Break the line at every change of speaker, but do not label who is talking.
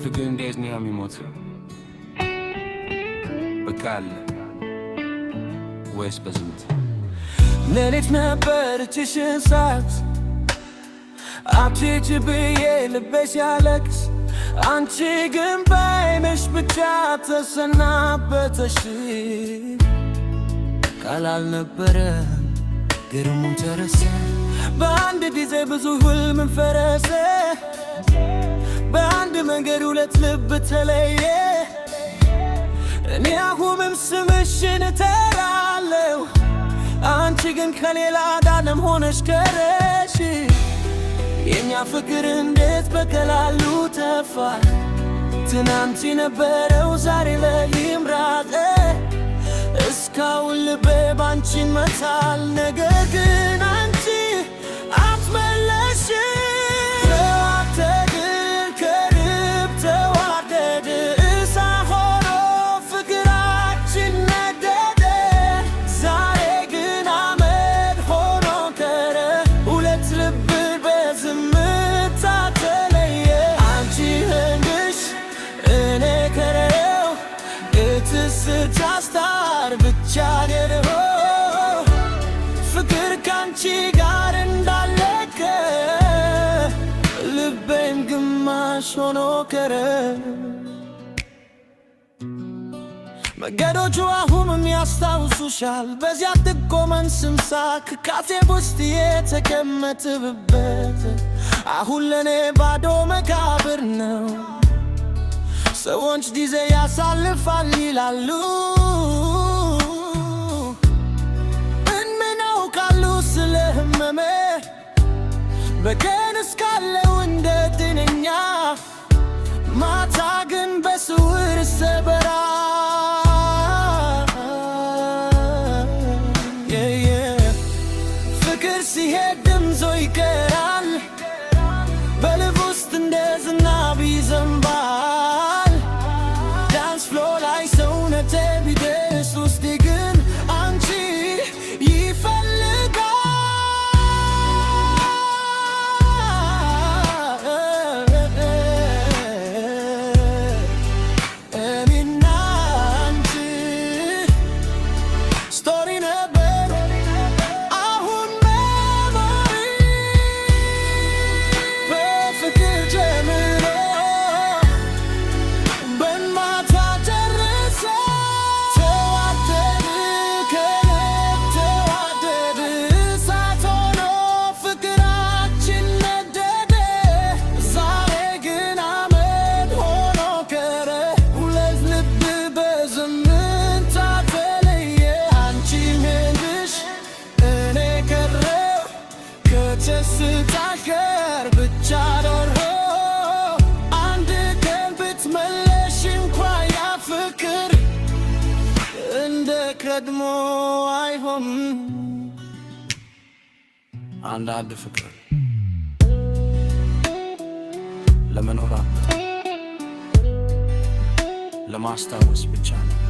ፍቅር እንዴት ነው የሚሞተው? በቃል ወይስ በዝምታ?
ሌሊት ነበር እጅሽን ሳት አትሂጂ ብዬ ልቤ ሲያለቅስ፣ አንቺ ግን በዓይንሽ ብቻ ተሰናበተሽ። ቃል አልነበረም፣ ግርሙን ተረሰ። በአንድ ጊዜ ብዙ ህልም ፈረሰ። በአንድ መንገድ ሁለት ልብ ተለየ። እኔ አሁንም ስምሽን እጠራለሁ፣ አንቺ ግን ከሌላ ጋርም ሆነሽ ቀረሽ። የኛ ፍቅር እንዴት በቀላሉ ጠፋ? ትናንት የነበረው ዛሬ ላይ ይምራጥ። እስካሁን ልቤ ባንቺ ይመታል፣ ነገር ግን አንቺ አትመለሽም። ተዋደድን፣ ከልብ ተዋደድን፣ እሳት ሆኖ ፍቅራችን ነደደ። ዛሬ ግን አመድ ሆኖ ቀረ። ሁለት ልብ በዝምታ ተለየ። አንቺ ሄድሽ፣ እኔ ቀረሁ። It's just ብቻ ነው። ፍቅር ካንቺ ጋር እንዳለቀ ልቤም ግማሽ ሆኖ ቀረ። መንገዶቹ አሁንም ያስታውሱሻል። በዚያ ጥቆመን ስንሳቅ ካፌ ውስጥ የተቀመጥንበት አሁን ለኔ ባዶ መቃብር ነው። ሰዎች ጊዜ ያሳልፋል ይላሉ። ምን ያውቃሉ ስለ ህመሜ? በቀን እስካለው እንደ ጤነኛ፣ ማታ ግን በስውር ሰበራ። Yeah. ፍቅር ሲሄድ ድምፆ ይቀራል፣ በልብ ውስጥ እንደ ዝናብ ይዘንባል። Dance floor ላይ ሰውነቴ ቢደርስ፣ ውስጤ ግን አንቺ ይፈልጋል። እኔና አንቺ story ነበር፣ አሁን memory። በፍቅር ጀምሮ በማታ ጨረሰ። ተዋደድ፣ ከልብ ተዋደድ፣ እሳት ሆኖ ፍቅራችን ነደደ። ዛሬ ግን አመድ ሆኖ ቀረ። ሁለት ልብ በዝምታ ተለየ። አንቺ ሄድሽ፣ እኔ ቀረሁ። ከተስታሽ ጋር ብቻ ኖርሁ። አንድ ቀን ብትመለሽ እንኳ ያ ፍቅር እንደ ቀድሞ አይሆንም።
አንዳንድ ፍቅር ለመኖር፣ ለማስታወስ ብቻ ነው።